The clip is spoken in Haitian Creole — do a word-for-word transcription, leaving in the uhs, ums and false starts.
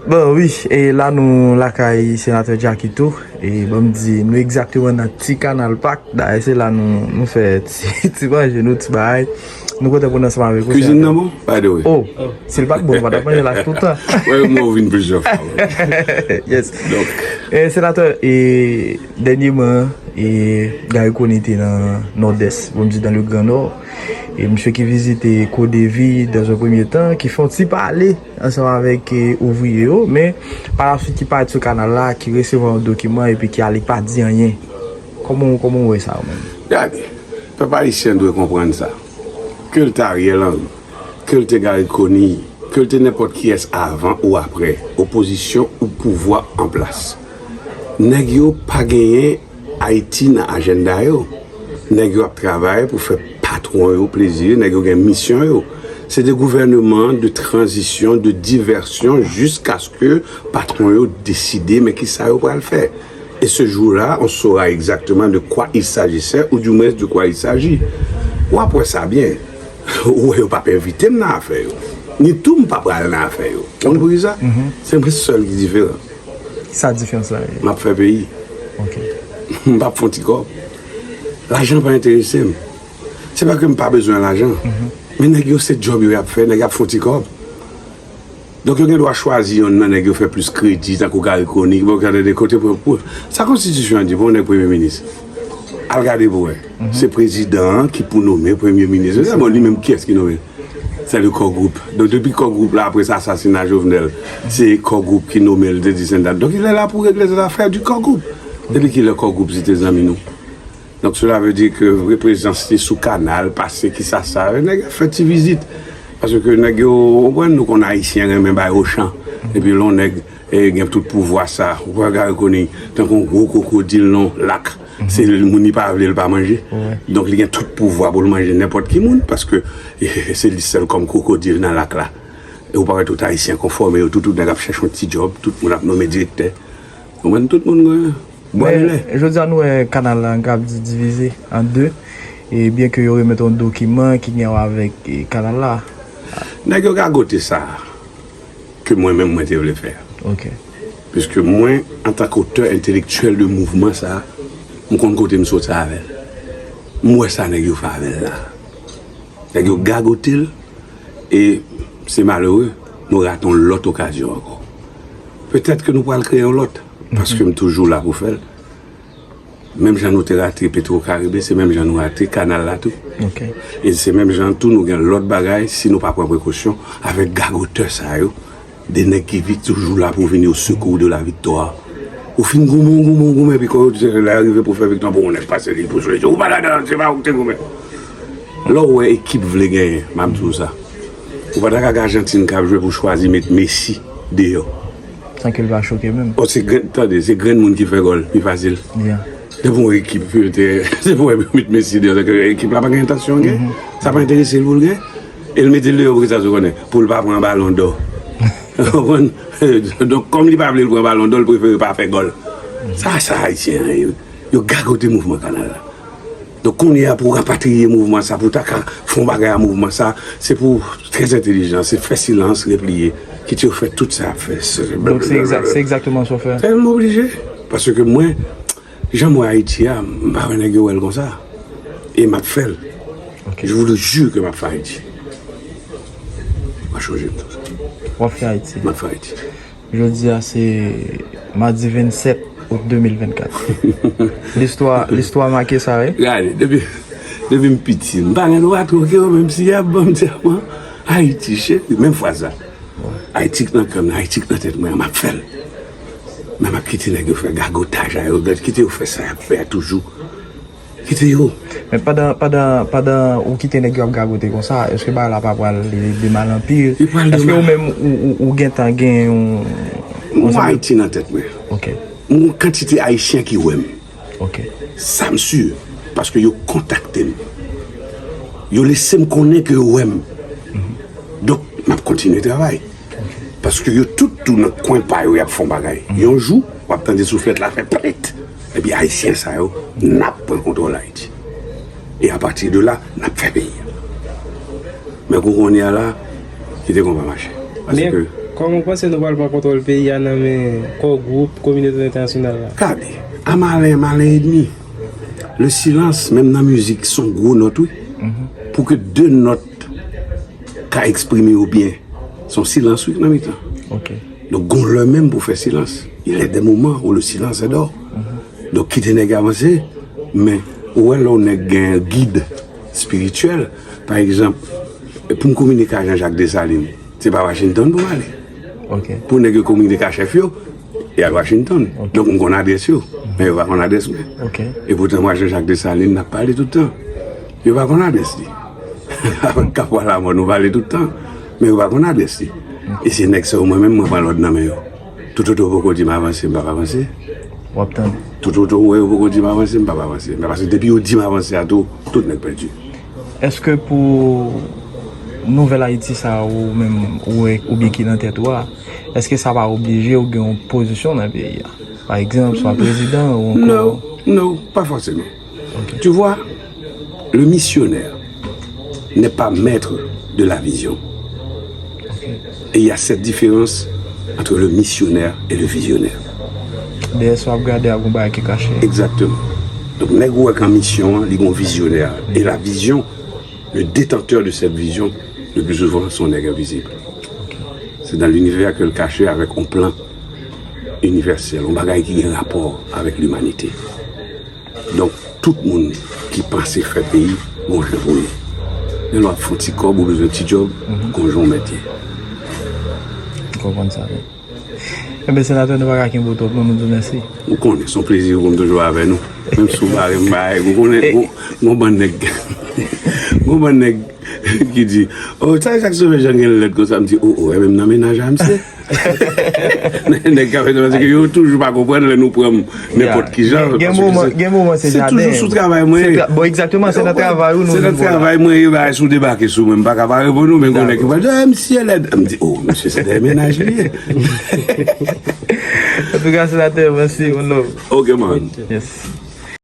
Bon, wi, e la nou lakay Senatè Jackito. E ban m di, nou egzakteman nan ti Kanal Pak. Dayè, se la nou, nou fè ti, ti manje nou, ti bagay. Nou kontan pou n ansanm avèk ou, Kwizin nan Senatè. Bon, by the way. Oh, si l pa t bon, nou pa t ap manje la tout tan. Wè, mwen vin plizyè fwa. Yes. Donk. E, Senatè, e, dènyèman, e, Garry Conille te nan Nòdès, pou m di dans le Grand Nord. E misye ki vizite Codevi dans un premier temps, ki fè yon ti pale ansanm avèk, e, ouvriye yo, men pa la swit ki parèt sou kanal la, ki resevwa yon dokiman epi ki ale pa di anyen. Kòman, kòman w wè sa ou menm? Gade, pèp ayisyen dwe konprann sa. Ke l te Ariel Henry, ke l te Garry Conille, ke l te nenpòt kiyès avan ou aprè, opozisyon ou pouvwa an plas. Nèg yo pa genyen Ayiti nan ajannda yo. Nèg yo ap travay pou fè patwon yo plezi, nèg yo gen misyon yo. Se de gouvènman de tranzisyon, de divèsyon, jiskaske patwon yo deside men kisa yo pral fè. Et ce jour-là, on saura exactement de quoi il s'agissait, ou du moins de quoi il s'agit. W ap wè sa byen. Ou wè yo p ap envite m nan afè yo. Ni tou m pa pral nan afè yo. Ou konprann sa? Se mwen sèl ki diferan. Sa diferans la ye? M ap fè peyi. Ok. M p ap fè yon ti kòb. Lajan pa enterese m. Se pa ke m pa bezwen lajan. Men nèg yo se djòb yo y ap fè, nèg y ap fè yon ti kòb. Donk yo gen dwa chwazi yonn nan nèg yo fè plis kredi, tankou Garry Conille, bon, gade de kote pou, pou, sa konstitisyon an di pou yon nèg premye minis. Al gade pou wè. Se prezidan an ki pou nonmen premye minis. Bon, li menm kiyès ki nonmen? Se le core group. Donk depi core group la, apre sa asasina Jovenel, se core group ki nonmen l, te di sendal. Donk il est là pour régler les affaires du core group. Depi kilè core group se te zanmi nou? Donk cela veut dire que vre prezans li sou kanal, pase kisa sa, nèg ap fè ti vizit. Paske nèg yo, ou konprann, nou konn ayisyen renmen bay ochan. Epi lè yon nèg, e, gen tout pouvwa sa, ou pral gade Conille tankou yon gwo kwokodil nan lak. Se moun li pa vle l pa manje. Donk li gen tout pouvwa pou l manje nenpòt ki moun, paske, e, se li sèl kòm kwokodil nan lak la. E ou pa wè tout ayisyen konfòme yo, tout, tout nèg ap chèche yon ti djòb, tout moun ap nonmen direktè. Ou konprann, tout moun gen bwa lilè. Men jodi a nou wè kanal la, n ka di, divize an de. E byen ke yo remèt yon dokiman ki gen wè avèk, e, kanal la. Nèg yo gagote sa ke mwen menm mwen te vle fè. Ok. Piske mwen, antanke otè entelektyèl de mouvman sa, m konn kote m soti avè l. M wè sa nèg yo fè avè l la. Nèg yo gagote l, e se malere, nou rate yon lòt okazyon ankò. Petèt ke nou pral kreye yon lòt, paske m toujou la pou fè l. Menm jan nou te rate Petro Caribe, se menm jan nou rate kanal la tou. Ok. E se menm jan tou nou gen lòt bagay, si nou pa pran prekosyon avèk gagotè sa yo, de nèg ki vit toujou la pou vini au secours de la victoire. Ou fin goumen, goumen, goumen, epi kan yo di lè rive pou fè viktwa, bon, nèg pase li pou sou ou pa ladan, se pa ou ki te goumen. Lè w wè ekip vle genyen, m ap di w sa. Ou pa ta ka gen Ajantin k ap jwe pou chwazi met Messi deyò. San ke l pa choke menm. Oh, se grenn, tande, se grenn moun ki fè gòl, pi fasil. Yeah. Depi yon ekip, se pou met Messi deyò, se ke ekip la pa gen entansyon gen. Sa pa enterese l pou l gen. E l mete l deyò pou ki sa sou konnen? Pou l pa pran balon dò. Ou konprann? Donk, kòm li pa vle l pran balon dò, l prefere pa fè gòl. Sa, sa ayisyen an ye. Yo gagote mouvman kanal la. Donk, kounye a pou rapatriye mouvman sa, pou ta ka fè yon bagay a mouvman sa, se pou trè entelijan, se fè silans, repliye, kite yo fè tout sa y ap fè. Donk, se egzak-, se egzakteman sa w fè? E m oblije. Paske mwen, jan m wè Ayiti a, m pa wè nèg yo wè l konsa. E m ap fè l. Ok. Je vous le jure que m ap fè Ayiti. M a chonje m tou sa. W ap fè Ayiti. M ap fè Ayiti. Jodi a se madi vennsèt out de mil vennkat. Listwa, listwa make sa, wi. Gade, depi, depi m piti, m pa gen dwa twoke yo, menm si y ap ban m dyaman. Ayiti, cheri, menm fraz la. Ayiti k nan kè m nan, Ayiti k nan tèt mwen an, m ap fè l. Men m ap kite nèg yo fè gagotaj a yo, kite yo fè sa y ap fè a toujou. Kite yo. Men pandan, pandan, pandan ou kite nèg yo ap gagote konsa, èske bagay la pa pral de, de mal an pil? Li pral de mal. Èske ou menm ou, ou, ou gentan gen yon, yon... Mwen Ayiti nan tèt mwen. Ok. Mwen gen kantite Ayisyen ki wè m. Ok. Sa m si, paske yo kontakte m. Yo lese m konnen ke yo wè m. Donk, m ap kontinye travay. Paske yo tout tou nan kwen pa yo, y ap fè yon bagay. Yon jou, w ap tande souflèt la fè plit. Epi Ayisyen sa yo, n ap pran kontwòl Ayiti. E apati de la, n ap fè peyi a. Men pou kounye a la, kite konba mache. Paske Kòman w panse nou pral pran kontwòl peyi a nan men Core Group, kominote entènasyonal la? Gade, a malen, malen edmi. Le silans, menm nan mizik, se yon gwo nòt, wi. Pou ke de nòt ka eksprime yo byen, se yon silans, wi, nan mitan. Donk, gon lè menm pou fè silans. Il est des moments où le silence est d'or. Donk, kite nèg yo avanse, men ou wè lè yon nèg gen gid espirityèl, pa egzanp, pou m kominike ak Jean-Jacques Dessalines, se pa Washington pou m ale. Pou nèg yo kominike ak chèf yo, e al Washington. Donk, m konn adrès yo, men yo pa konn adrès mwen. E poutan, mwen, Jean-Jacques Dessalines, n ap pale tout tan. Yo pa konn adrès li. Avèk Kapwa Lamò, nou pale tout tan, men yo pa konn adrès li. E se nèg sa yo, mwen menm, mwen pran lòd nan men yo. Toutotan yo poko di m avanse, m p ap avanse. W ap tande. Toutotan yo poko di m avanse, m p ap avanse. Men paske depi yo di m avanse a tou, tout nèg pèdi. Èske pou nouvèl Ayiti sa a ou menm ou wè oubyen ki nan tèt ou a, èske sa pa oblije ou gen yon pozisyon nan peyi a? Pa egzanp, swa prezidan ou ankò. Non, non, pa fòseman. Tu vois, le missionnaire n'est pas maître de la vision. Et il y a cette différence entre le missionnaire et le visionnaire. Dèyè sa w ap gade a gon bagay ki kache. Exactement. Donk, nèg ou wè k an misyon an, li gon vizyonè. E la vizyon, le détenteur de cette vision, le plus souvent, se yon nèg envizib. Se dans l'univers ke l kache avèk yon plan inivèsèl, yon bagay ki gen rapò avèk limanite. Donk, tout moun ki panse fè peyi, gon jan pou ye. Men lè w ap fè yon ti kòb, ou bezwen ti djòb, gon jan w mèt ye. M konprann sa wi. Enben, senatè, nou pa ka kenbe w twòp non, nou di w mèsi. Ou konnen, se yon plezi pou m toujou avè nou. Menm si w bare m bagay, ou konnen, gon, gon bann nèg, gon bann nèg ki di, oh, sa e sa k sove Jan gen lèd konsa, m di, oh, oh, enben m nan mennaj a misye. Nèg k ap fè sa, paske yo toujou pa konprann lè nou pran m nenpòt ki jan. Gen moman, gen moman se jaden. Se toujou sou travay mwen ye. Bon, egzakteman, se nan travay ou nou vin la. Se nan travay mwen ye, bagay si w debake sou mwen, m pa ka pa reponn ou, men gon nèg ki pral di, ah, misye lèd. M di, oh, misye se dèyè mennaj li ye. Antouka, senatè, mèsi, one love. Ok, man. Yes.